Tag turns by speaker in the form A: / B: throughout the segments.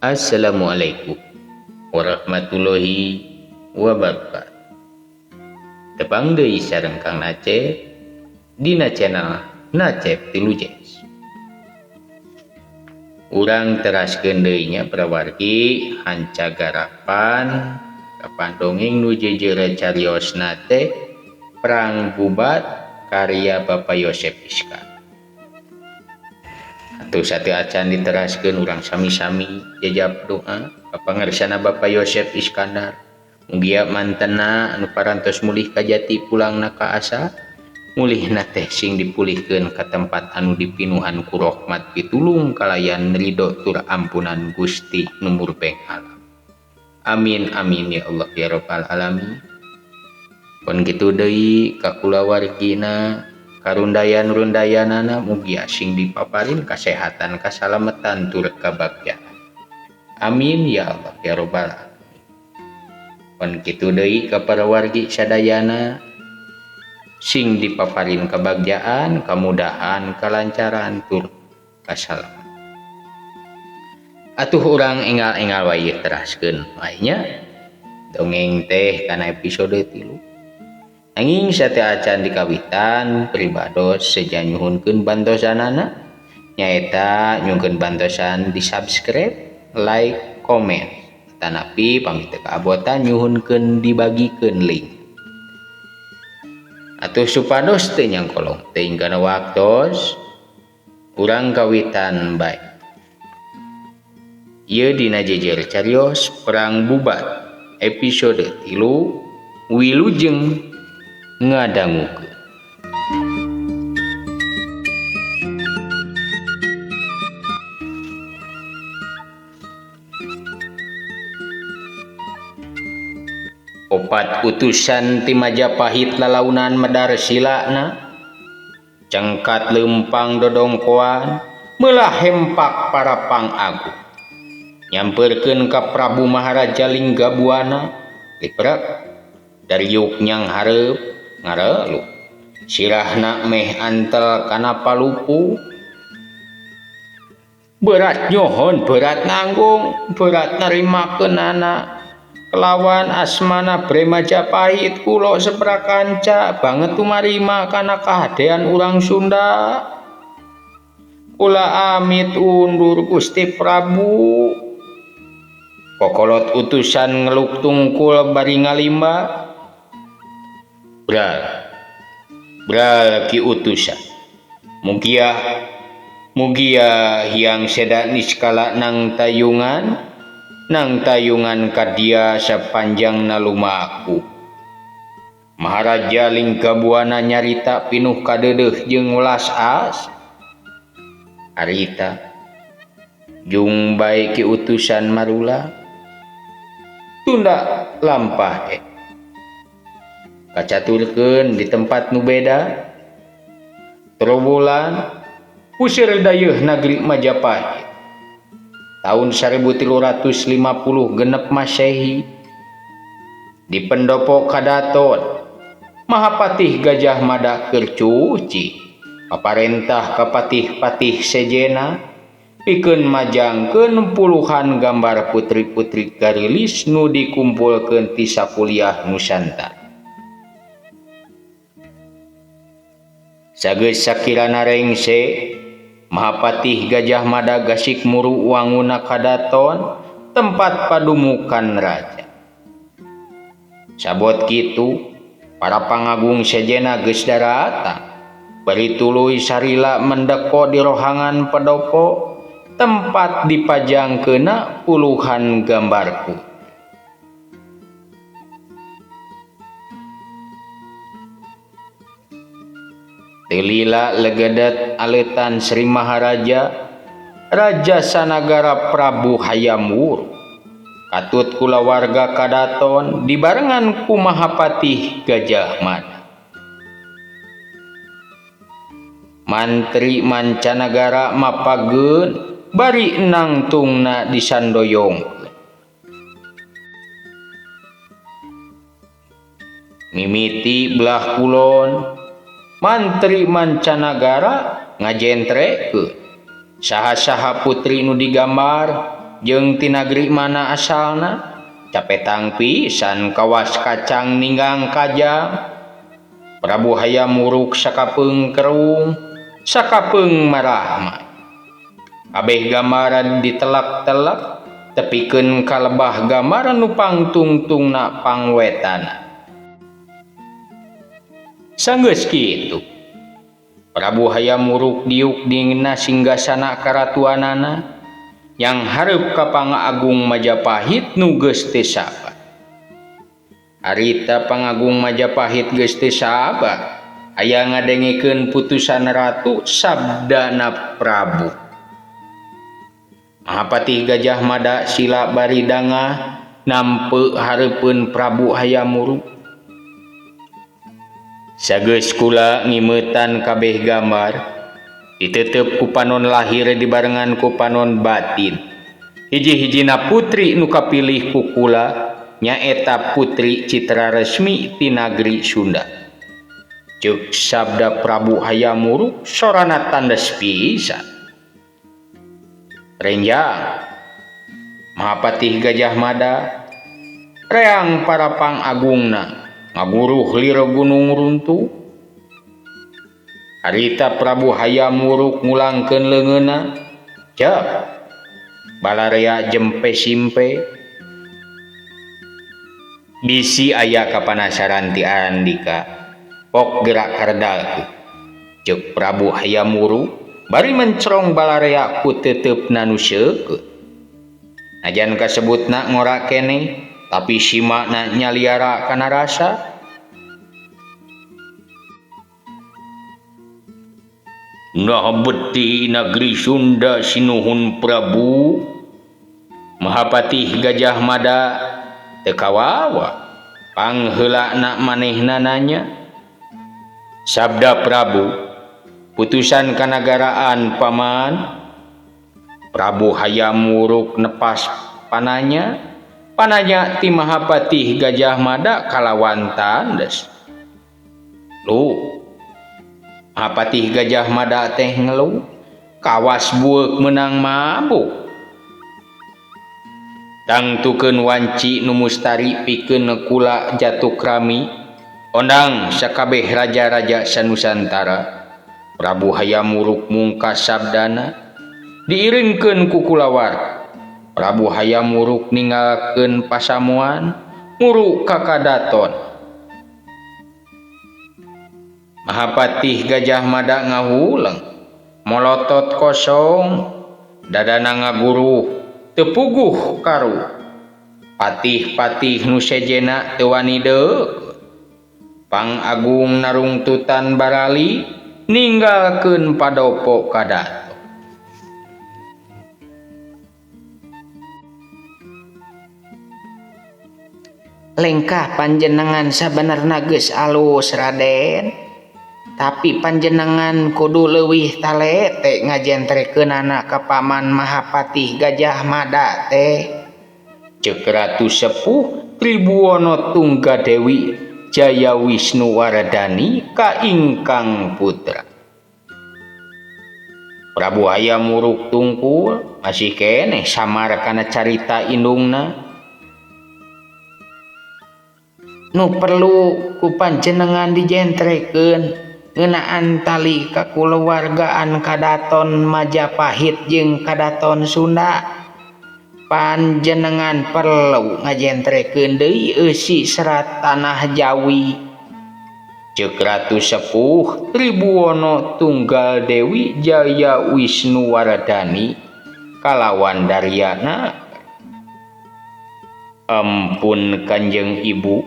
A: Assalamualaikum warahmatullahi wabarakatuh. Tepang deui sareng Kang Nacep dina channel Nacep Tilu Jazz. Urang teraskeun deui nya prawargi hanca garapan kapan dongeng nu jejeure cariosna teh Perang Bubat karya Bapak Yosep Iskandar. Atuh sateu acan diteraskeun urang sami-sami jajab doa ka pangersana Bapak Yosep Iskandar. Mugia mantena anu parantos mulih ka jati pulangna ka asa, mulihna teh sing dipulihkeun ka tempat anu dipinuhan ku rahmat pitulung kalayan ridho tur ampunan Gusti nu murbeng alam. Amin amin ya Allah ya rabbal alamin. Pun kitu deui ka kulawargina karundayan-rundayanana mugia sing dipaparin kasehatan kasalametan tur kabagjaan. Amin ya Allah ya rabbal alamin. Pun kitu deui ka para wargi sadayana sing dipaparin kebagjaan, kemudahan, kelancaran tur kasalamatan. Atuh urang enggal-enggal wae teraskeun wae nya dongeng teh kana episode 3. Nanging sateu acan dikawitan pribados seja nyuhunkeun bantosanana nyaeta nyungkeun bantosan di subscribe, like, komen. Tanapi pamit teu kaabotan nyuhunkeun dibagikeun link. Atuh supados teu nyangkolong teuing kana waktos urang kawitan bae. Ieu dina jejer carios Perang Bubat episode 3 wilujeng ngadangukeun. Opat utusan ti Majapahit lalaunan medar silana cengkat lempang dodongkoan meulah hempak para pangagung nyamperkeun ka Prabu Maharaja Linggabuana liprek dariuk nyang hareup ngarelu sirahna meh antel kana palupu berat nyohon berat nanggung berat narimakeunana kelawan asmana Bre Majapahit kula seprakanca banget tumarima kana kahadean urang Sunda kula amit undur Gusti Prabu. Kokolot utusan ngeluk tungkul bari ngalimba bral bral ki utusan mugia mugia hiang seda niskala nang tayungan kadia sapanjang nalumaku. Maharaja Linggabuana nyarita pinuh kadeudeuh jeung welas as harita jung bae ki utusan marula tunda lampah kacaturkeun di tempat nu beda trobolan usir dayeuh nagri Majapahit tahun 1350 genep Masehi di pendopo Kadaton Mahapatih Gajah Mada keur cuci paparentah ka patih-patih sejena pikeun majangkeun puluhan gambar putri-putri garilis nu dikumpulkeun ti sakuliah Nusantara. Sageus sakirana rengse Mahapatih Gajah Mada gasik muru wanguna kadaton tempat padumukan raja. Sabot kitu para pangagung sejena geus daratang bari tuluy sarila mendeko di rohangan pendopo tempat dipajangkeunna puluhan gambarku. Teu lila legedet aleutan Sri Maharaja Raja Sanagara Prabu Hayam Wuruk katut kulawarga kadaton dibarengan ku Mahapatih Gajah Mada. Mantri mancanagara mapageun bari nangtungna disandoyongkeun. Mimiti belah kulon mantri mancanagara ngajentrekeun saha-saha putri nu digambar Jeung ti nagri mana asalna? Capetang pisan kawas kacang ninggang kajang. Prabu Hayam Wuruk sakapeung kerung, sakapeung marahma. Kabeh gambaran ditelak-telak, tepikeun ka lebah gambaran nu pangtungtungna pangwetana. Sanggeus kitu, Prabu Hayam Wuruk diuk dina singgasana karatuanana yang hareup ka Pangagung Majapahit nu geus teu sabar. Harita Pangagung Majapahit geus teu sabar aya ngadengekeun putusan ratu sabdana Prabu. Mahapatih Gajah Mada sila bari dangah nampe hareupeun Prabu Hayam Wuruk. Sageus kula ngimeutan kabeh gambar, ditetep ku panon lahir dibarengan ku panon batin. Hiji-hijina putri nu kapilih ku kula nyaeta Putri Citra Resmi ti nagri Sunda. Ceuk sabda Prabu Hayam Wuruk sorana tandes pisan. Renjang Mahapatih Gajah Mada reang para pangagungna ngaguruh lir gunung runtuh. Harita Prabu Hayam Wuruk ngulangkeun leungeunna, cep balarea jempe simpe. Bisi aya kapanasaran ti Andika, pok gerak kardalku. Ceuk Prabu Hayam Wuruk bari mencerong balarea ku teuteup nu seukeut. Najan kasebutna ngora keneh, tapi simakna nyaliara kana rasa. Nah beti nagri Sunda sinuhun Prabu. Mahapatih Gajah Mada teu kawawa pangheulana manehna nanya. Sabda Prabu, putusan kanagaraan paman. Prabu Hayam Wuruk nepas pananya, pananya ti Mahapatih Gajah Mada kalawan tandes. Lu Mahapatih Gajah Mada teh ngeluh, kawas bueuk meunang mabuk. Tangtukeun wanci nu mustari pikeun kula jatukrami, ondang sakabeh raja-raja sanusantara. Prabu Hayam Wuruk mungkas sabdana, diiringkeun ku kulawarga. Prabu Hayam Wuruk ninggalkeun pasamuan, muru ka kadaton. Mahapatih Gajah Mada ngahuleng, molotot kosong, dadana ngaguruh, teu puguh karu. Patih-patih nu sejena teu wani deukeut. Pangagung narungtutan barali, ninggalkeun padopo kadaton.
B: Lengkah panjenengan sabenerna geus alus Raden, tapi panjenengan kudu leuwih talete ngajentrekeunana ka Paman Mahapatih Gajah Mada teh.
A: Ceuk Ratu Sepuh Tribhuwana Tunggadewi Jaya Wisnu Wardani ka ingkang putra. Prabu Hayam Wuruk tungkul masih keneh samar kana carita indungna.
B: Nu perlu ku panjenengan dijentrekeun ngeunaan tali kakulawargaan Kadaton Majapahit jeung Kadaton Sunda. Panjenengan perlu ngajentrekeun deui eusi serat tanah Jawi.
A: Ceuk Ratu Sepuh Tribhuwana Tunggal Dewi Jaya Wisnu Wardani kalawan daryana. Ampun Kanjeng Ibu,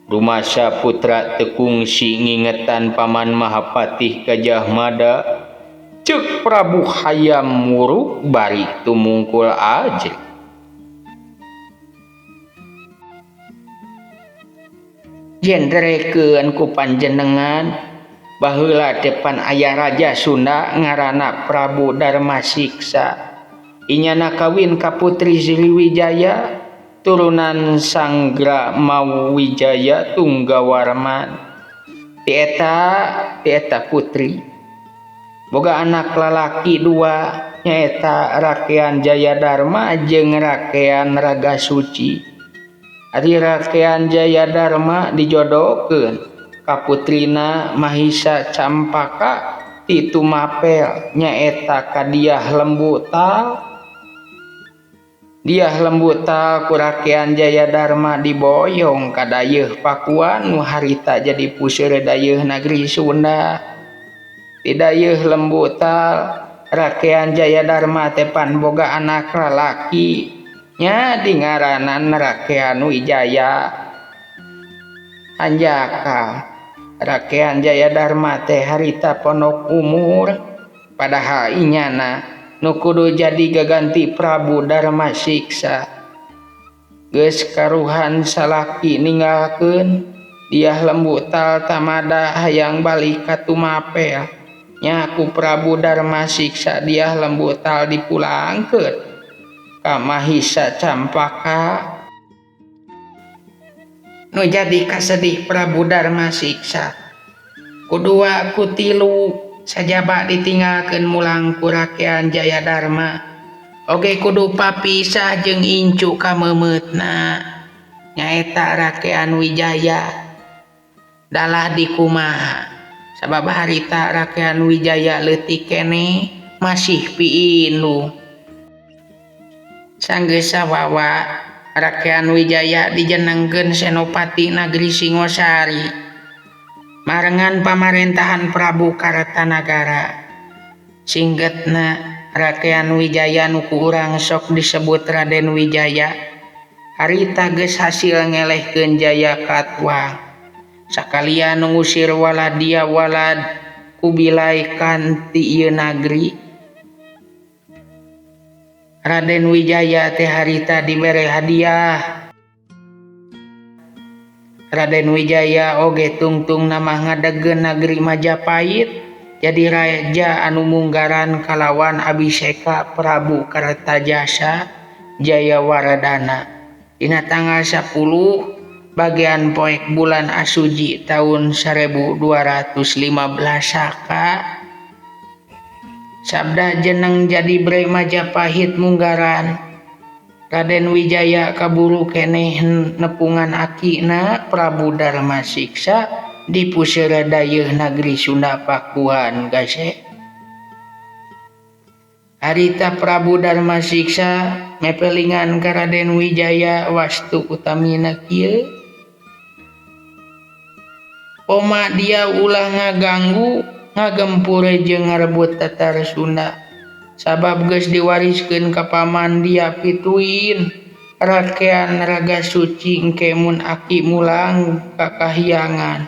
A: rumasa putra teu kungsi ngingetan Paman Mahapatih Gajah Mada. Ceuk Prabu Hayam Wuruk bari tumungkul aja.
B: Jentrekeun ku panjenengan baheula depan aya raja Sunda ngaranna Prabu Darmasiksa. Inyana kawin ka Putri Sriwijaya turunan Sanggramawijaya Tunggawarman. Ti eta putri boga anak lalaki dua, nyaeta Rakean Jayadarma jeung Rakean Raga Suci. Ari Rakean Jayadarma dijodohkeun ka putrina Mahisa Campaka ti Tumapel nyaeta ka Dyah Lembutal. Dyah Lembutal ku Rakean Jayadarma diboyong ka Dayeuh Pakuan nu harita jadi puseur dayeuh nagri Sunda. Ti Dayeuh Lembutal Rakean Jayadarma teh pan boga anak lalaki nya dingaranan Rakean Wijaya. Hanjakal Rakean Jayadarma teh harita pondok umur padahal inyana nu kudu jadi gaganti Prabu Dharma Siksa. Geus karuhan salaki ninggalkeun Dyah Lembutal tamada hayang balik ka Tumapel. Nya ku Prabu Dharma Siksa Dyah Lembutal dipulangkeun ka Mahisa Campaka. Nu jadi kasedih Prabu Dharma Siksa ku dua ku tilu sajaba ditinggalkeun mulang ku Rakean Jayadarma oge kudu papisah jeung incu kameumeutna nyaeta Rakean Wijaya. Dalah dikumaha sabab harita Rakean Wijaya leutik keneh masih piindu. Sanggeus sawawa Rakean Wijaya dijenengkeun Senopati Nagri Singosari marengan pamarentahan Prabu Kartanagara. Singgetna Rakean Wijaya nu ku urang sok disebut Raden Wijaya harita geus hasil ngelehkeun Jaya Katwang sakalian ngusir waladia walad Kubilai Khan ti ieu nagri. Raden Wijaya teh harita dibere hadiah. Raden Wijaya oge tungtung nama ngadegkeun nagri Majapahit jadi raja anu munggaran kalawan Abiseka Prabu Kertajasa Jayawardana. Dina tanggal 10 bagian poek bulan Asuji tahun 1215 Saka. Sabda jeneng jadi bre Majapahit munggaran. Raden Wijaya kaburu keneh nepungan akina Prabu Dharma Siksa di puseur dayeuh nagri Sunda Pakuan gase. Harita Prabu Dharma Siksa mepelingan ka Raden Wijaya wastu utamina kieu. Poma dia ulah ngaganggu ngagempure jeung ngarebut tatar Sunda sabab geus diwariskeun ka paman dia pituin Rakean Raga Suci engke mun aki mulang ka kahyangan.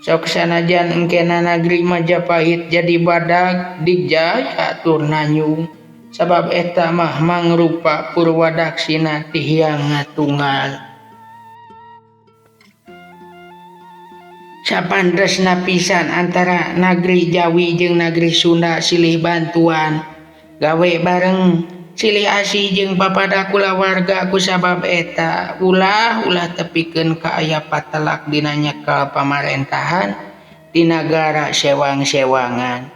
B: Sok sanajan engkena nagri Majapahit jadi badag dijaya tur nanyung sabab eta mah mangrupa purwadaksina ti Hyang Ngatunggal. Sapantesna pisan antara nagri Jawi jeung nagri Sunda silih bantuan gawe bareng silih asih jeung papada kulawarga kusabab eta ulah ulah tepikeun ka aya patelak dina nyekel pamarentahan di nagara sewang-sewangan.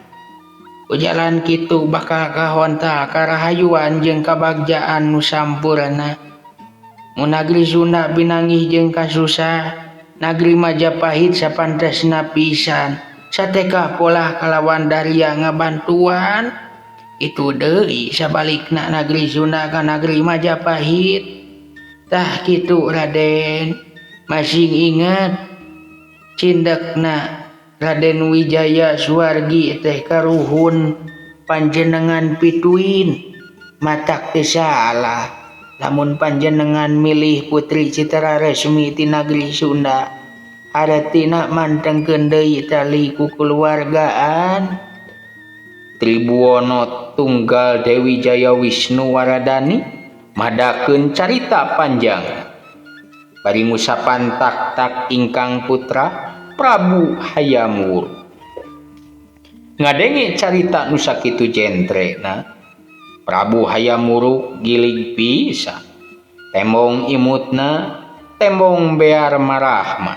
B: Ku jalan kitu bakal kahontal karahayuan jeung kabagjaan nu sampurna. Mun nagri Sunda binanggih jeung kasusah, nagri Majapahit sapantesna pisan satekah polah kalawan daria ngabantuan. Itu deui sabalikna nagri Sunda ka nagri Majapahit. Tah kitu Raden, masing ingat cindekna Raden Wijaya Suwargi teh karuhun panjenengan pituin matak teu salah lamun panjenengan milih Putri Citra Resmi ti nagri Sunda hartina mantengkeun deui tali kukuluargaan.
A: Tribuwono Tunggal Dewi Jaya Wisnu Waradani madakeun carita panjang bari ngusapan tak-tak ingkang putra Prabu Hayam Wuruk. Ngadenge carita nu sakitu jentrena, Prabu Hayam Wuruk gilig pisan, tembong imutna, tembong bear marahma.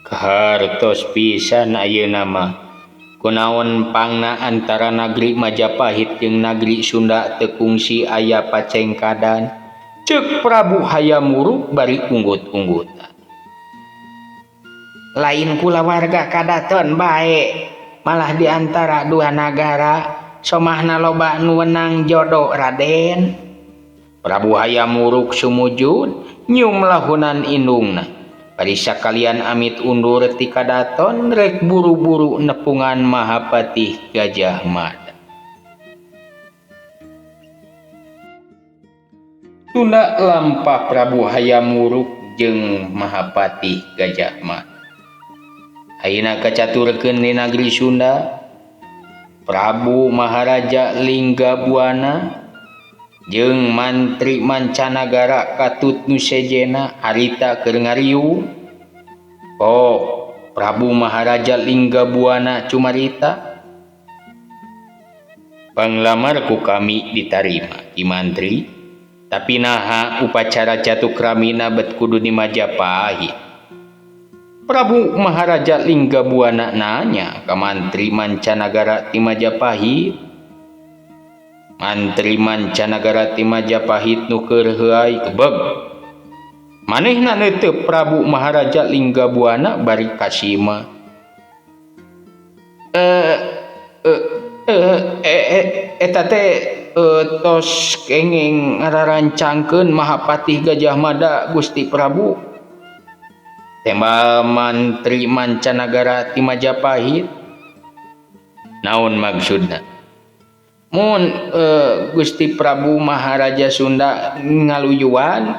A: Kahartos pisan ayeuna mah Kunaon pangna antara nagri Majapahit jeung nagri Sunda teu kungsi aya pacengkadan? Ceuk Prabu Hayam Wuruk bari unggut-unggutan.
B: Lain kulawarga kadaton bae, malah di antara dua nagara somahna loba nu wenang jodo Raden.
A: Prabu Hayam Wuruk sumujud nyium lahunan indungna. Bari sakalian amit undur ti kadaton rek buru-buru nepungan Mahapatih Gajah Mada. Tunda lampah Prabu Hayam Wuruk jeung Mahapatih Gajah Mada. Ayeuna kacaturkeun di nagri Sunda, Prabu Maharaja Lingga Buana jeung mantri mancanagara katut nu sejena harita keur ngariung. Oh, Prabu Maharaja Lingga Buana cumarita, panglamar ku kami ditarima ki mantri, tapi naha upacara catukramina bet kudu di Majapahit. Prabu Maharaja Lingga Buana nanya ka mantri mancanagara ti Majapahit. Mantri mancanagara ti Majapahit nu keur heuay kebeg. Manehna neuteup Prabu Maharaja Lingga Buana bari kasima. Eta teh tos kenging ngararancangkeun Mahapatih Gajah Mada Gusti Prabu. Tembal mantri mancanagara ti Majapahit. Naon maksudna? Mun Gusti Prabu Maharaja Sunda ngaluyuan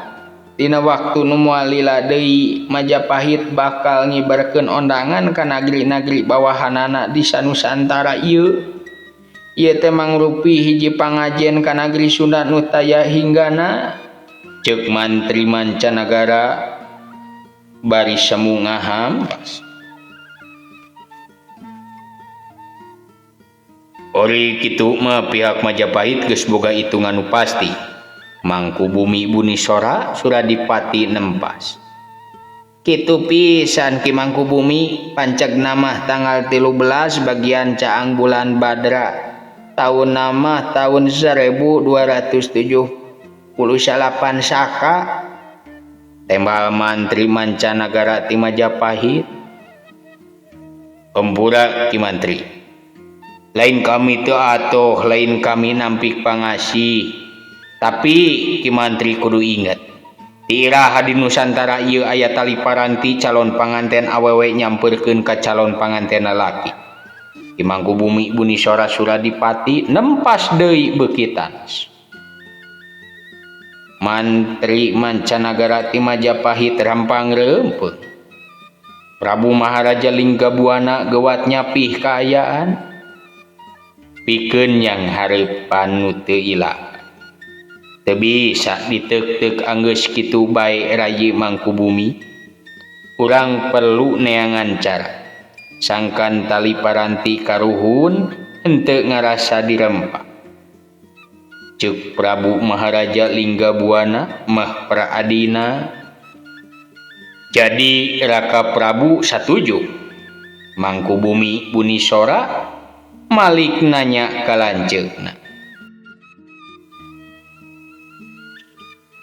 A: dina waktu nu moal lila deui Majapahit bakal ngibarkeun ondangan ka nagri-nagri bawahanana di sanusantara ieu. Ieu teh mangrupi hiji pangajen ka nagri Sunda nu taya hinggana. Ceuk mantri mancanagara bari semu ngahampas. Ori kitu mah pihak Majapahit geus boga hitungan nu pasti. Mangkubumi Bunisora Suradipati nempas.
B: Kitu pisan Ki Mangkubumi panceg namah tanggal 13 bagian caang bulan Badra tahun nama tahun 1279 Saka.
A: Tembal mantri mancanagara ti Majapahit. Hampura Ki Mantri. Lain kami teu atuh, lain kami nampik pangasih. Tapi Ki Mantri kudu inget. Ti iraha di Nusantara ieu aya tali paranti calon panganten awewe nyamperkeun ka calon panganten lalaki. Ki Mangkubumi Bunisora Suradipati nempas deui beuki tanas. Mantri mancanagara ti Majapahit rampang reumpeuh. Prabu Maharaja Lingga Buana gewat nyapih kaayaan. Pikeun yang hareupan nu teu ilang. Teu bisa diteuk-teuk anggeus kitu bae rayi Mangkubumi. Urang perlu neangan cara. Sangkan tali paranti karuhun henteu ngarasa dirempak. Ceuk Prabu Maharaja Lingga Buana mah praadina. Jadi Raka Prabu satuju. Mangkubumi Bunisora malik nanya ka lanceukna.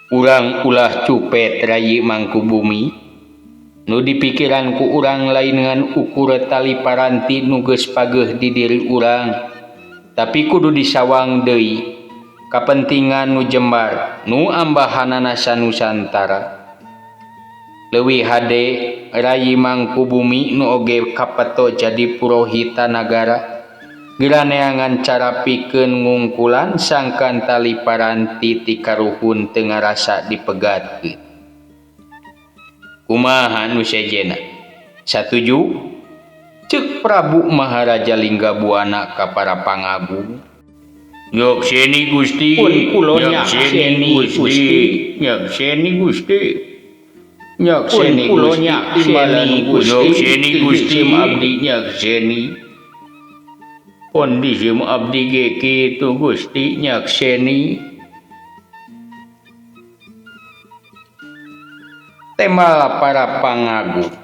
A: Urang ulah cupet rayi Mangkubumi. Nu dipikiran ku urang lain ngan ukur tali paranti nu geus pageuh di diri urang, tapi kudu disawang deui kapentingan nu jembar nu ambahanana sanusantara. Leuwih hade rayi Mangkubumi nu oge kapeto jadi purohita nagara. Geura neangan cara pikeun ngungkulan sangkan tali paranti ti karuhun teu ngarasa dipegatkeun. Kumaha nu sejenna? Satuju? Ceuk Prabu Maharaja Lingga Buana ka para pangagung. Nyakseni Gusti, nyakseni Gusti, nyakseni Gusti. Nyakseni Gusti, nyakseni Gusti, abdi nyakseni. Kondisi abdi ge kitu Gusti nyakseni. Tembal para pangagung.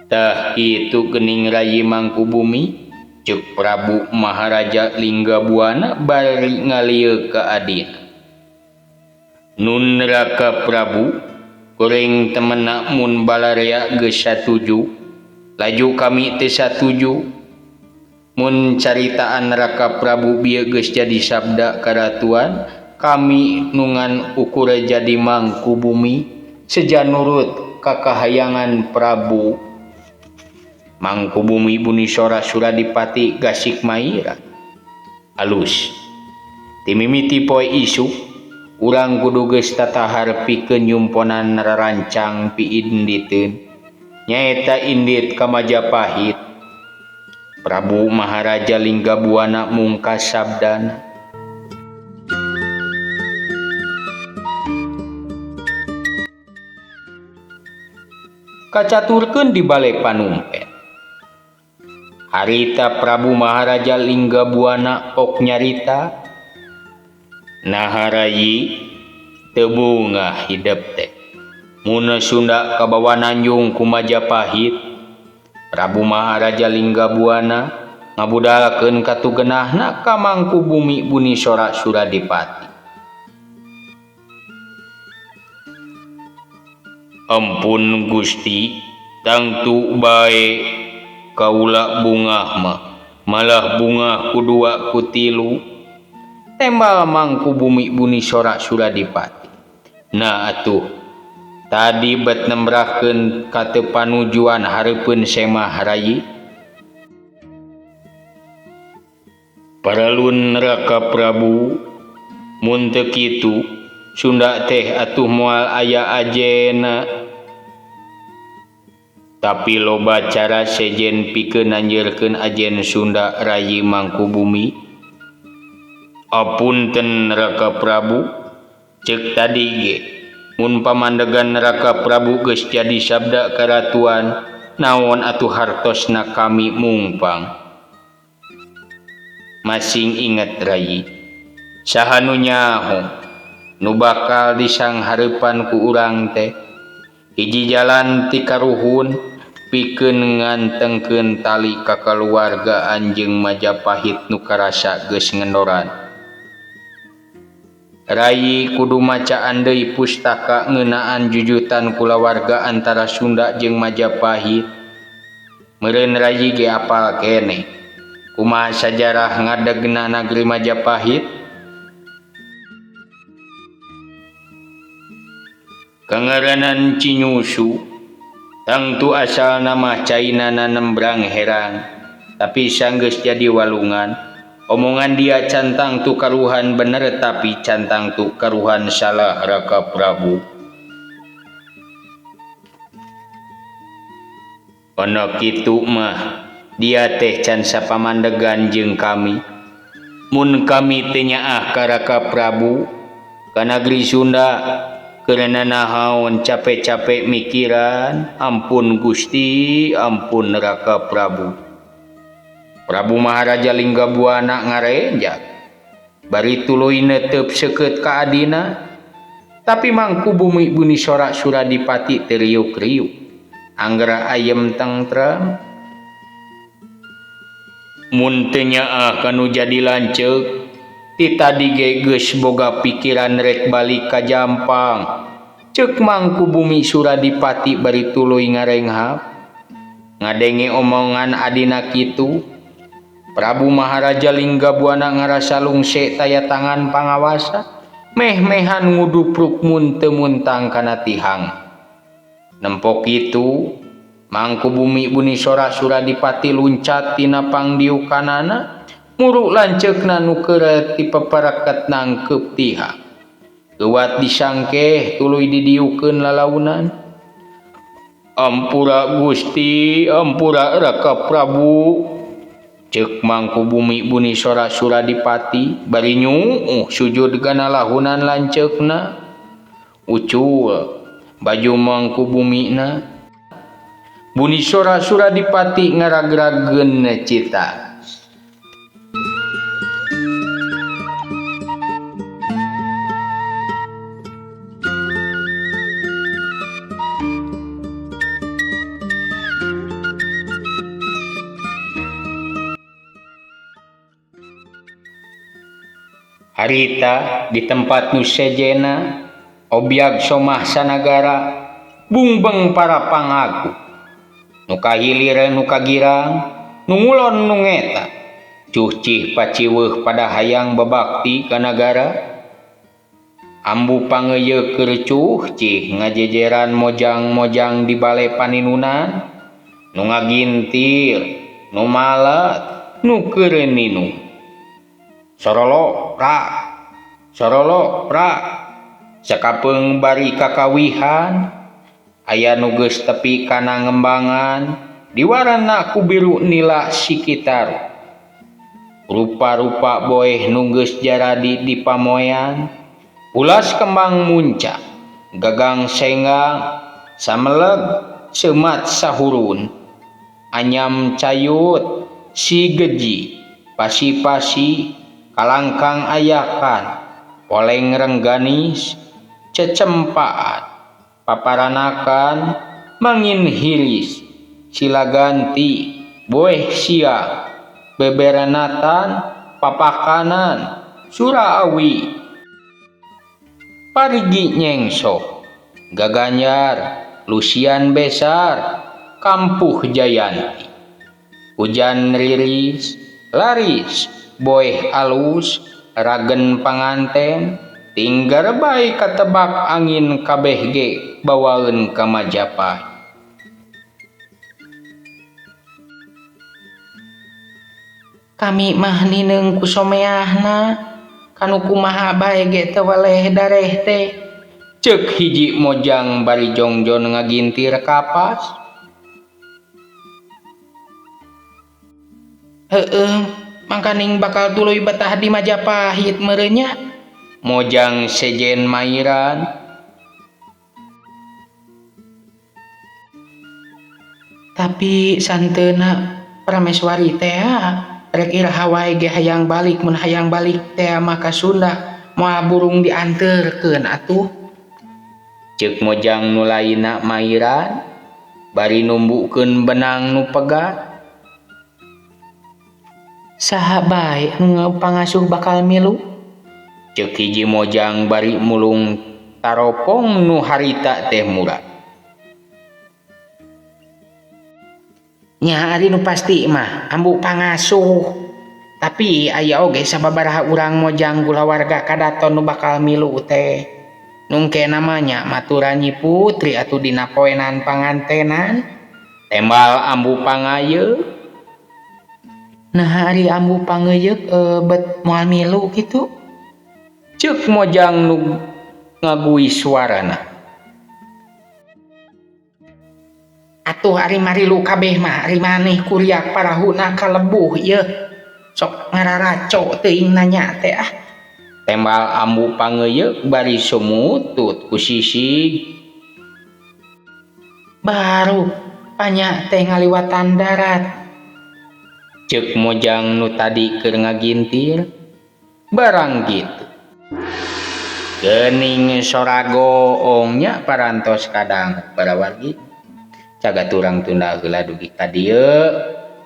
A: Tah kitu geuning Rayi Mangkubumi ceuk Prabu Maharaja Linggabuana bari ngalieu ka adina. Nun Raka Prabu kuring temenak mun balarea geus satuju laju kami teu satuju mun caritaan Raka Prabu bieu geus jadi sabda karatuan kami nungan ukur jadi Mangkubumi seja nurut ka kahayangan Prabu. Mangkubumi Bunisora Suradipati gasik maira. Alus timimiti poe isuk urang kudu geus tatahar pikeun nyumponan rarancang piinditeun nyaeta indit ka Majapahit. Prabu Maharaja Linggabuana mungkas sabdana. Kacaturkeun di bale panumpen. Harita Prabu Maharaja Linggabuana ok nyarita naha rayi teu bungah hidep teh mun Sunda kabawa nanjung ku Majapahit. Prabu Maharaja Linggabuana ngabudalkeun katugenahna ka Mangkubumi Bunisora Suradipati. Ampun Gusti, tangtu bae kaula bungah mah malah bungah ku dua ku tilu. Tembal Mangkubumi Bunisora Suradipati. Nah atuh tadi bet nembrahkeun ka teu panujuan hareupeun semah rayi. Paralun Raka Prabu mun teu kitu Sunda teh atuh moal aya ajena. Tapi loba cara sejen pikeun nanjeurkeun ajen Sunda Rayi Mangkubumi. Apunten Raka Prabu, ceuk tadi ge mun pamandegan Raka Prabu geus jadi sabda karatuan naon atuh hartosna kami mungpang. Masing inget Rayi, saha nu nyaho nu bakal disanghareupan ku urang teh hiji jalan ti karuhun pikeun ngantengkeun tali kakaluargaan jeung Majapahit nu karasa geus ngendoran. Rayi kudu macaan deui pustaka ngeunaan jujutan kulawarga antara Sunda jeung Majapahit. Meureun Rayi ge apal keneh kumaha sajarah ngadegna nagri Majapahit. Kangaranan Cinyusu tangtu asalna mah cainana nembrang herang, tapi sanggeus jadi walungan. Omongan dia cantang tu karuhan bener tapi cantang tu karuhan salah Raka Prabu. Ono kitu mah dia teh can sapamandegan jeung kami. Mun kami teu nyaah ka Raka Prabu ka nagri Sunda karena nahaon capek-capek mikiran. Ampun Gusti, ampun Raka Prabu. Prabu Maharaja Linggabuana ngarenjak bari tuluy netep seukeut ka adina. Tapi Mangkubumi Bunisora Suradipati teu riuk-riuk anggera ayem tentrem. Mun teu nyaah kanu jadi lanceuk ti tadi ge geus boga pikiran rek balik ka Jampang. Ceuk Mangkubumi Suradipati bari tuluy ngarenghap ngadenge omongan adina kitu. Prabu Maharaja Linggabuana ngarasa lungse taya tangan pangawasa meh-mehan ngudupruk mun teu muntang kana tihang. Nempok kitu Mangkubumi Bunisora Suradipati luncat tina pangdiukanana muru lanceukna nu keur ti paparaket nangkeup tihang. Leuwat disangkeh tuluy didiukeun lalaunan. Ampura Gusti, ampura Raka Prabu. Ceuk Mangkubumi Bunisora Suradipati bari nyuuh sujud kana lahunan lanceukna. Ucul baju Mangkubumina. Bunisora Suradipati ngaragrageun cita. Harita di tempat nu sejena obyag somah sanagara bungbeng para pangaku nu kahilir nu kagirang nu ngulon nu ngeta cucih paciweuh pada hayang babakti ka nagara. Ambu pangeuyeuk keur cucih ngajejeran mojang-mojang di bale paninunan nu ngagintir nu malet nu keur ninum. Sorolok prak sorolok prak sakapeung bari kakawihan aya nu geus tepi kana ngembangan diwarana ku biru nila sikitar. Rupa-rupa boeh nu geus jaradi di pamoean ulas kembang muncak gagang senggang sameleg semat sahurun anyam cayut sigeji pasi-pasi kalangkang ayakan poleng rengganis cecempaan paparanakan mangin hiris silaganti boeh siang beberanatan papakanan suraawi parigi nyengsok gaganyar lusian besar kampuh jayanti hujan riris laris boeh alus ragen panganten tinggar bae katebak angin kabeh ge bawaeun ka Majapahit.
B: Kami mah nineung ku someahna kanu kumaha bae ge teu weleh dareh teh.
A: Ceuk hiji mojang bari jongjon ngagintir kapas.
B: Heueuh, mangkaning bakal tuluy betah di Majapahit meureun nya.
A: Mojang sejen mairan.
B: Tapi santeuna Prameswari teh rek iraha wae ge hayang balik mun hayang balik teh mah ka Sunda moal burung dianterkeun atuh.
A: Ceuk mojang nu lainna mairan bari numbukeun benang nu pegat.
B: Saha bae nu pangasuh bakal milu?
A: Ceuk hiji mojang bari mulung taropong nu harita teh murah.
B: Nya ari nu pasti mah ambu pangasuh. Tapi aya oge sababaraha urang mojang kulawarga kadaton nu bakal milu teh. Nungke namanya maturan Nyi Putri atuh dina poenan pangantenan.
A: Tembal ambu pangayeuk.
B: Nah ari ambu pangayeuk bet moal milu kitu.
A: Ceuk mojang nu ngagui suarana.
B: Atuh ari marilu kabeh mah ari maneh kuriak parahuna kalebuh ieu. Sok ngararaco teuing nanya teh ah.
A: Tembal ambu pangeyeuk bari sumutut ku sisig.
B: Baru panya teh ngaliwatan darat.
A: Ceuk mojang nu tadi keur ngagintir barang kitu. Geuning sora goong nya parantos kadang para wargi. Cagat urang tunda heula dugi ka dieu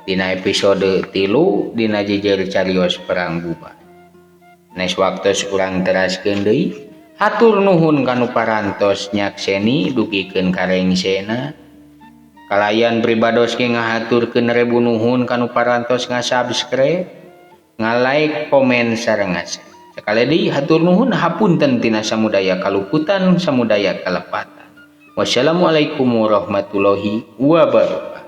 A: dina episode 3 dina jejer carios perang bubar. Nes waktos urang teraskeun deui. Hatur nuhun kanu parantos nyakseni dugikeun ka rengsena. Kalayan pribados ge ngahaturkeun rebu nuhun kanu parantos ngasubscribe, ngalike, komen sareng ngasep. Sakali deui hatur nuhun hapunten tina samudaya kaluputan samudaya kalepatan. Wassalamualaikum warahmatullahi wabarakatuh.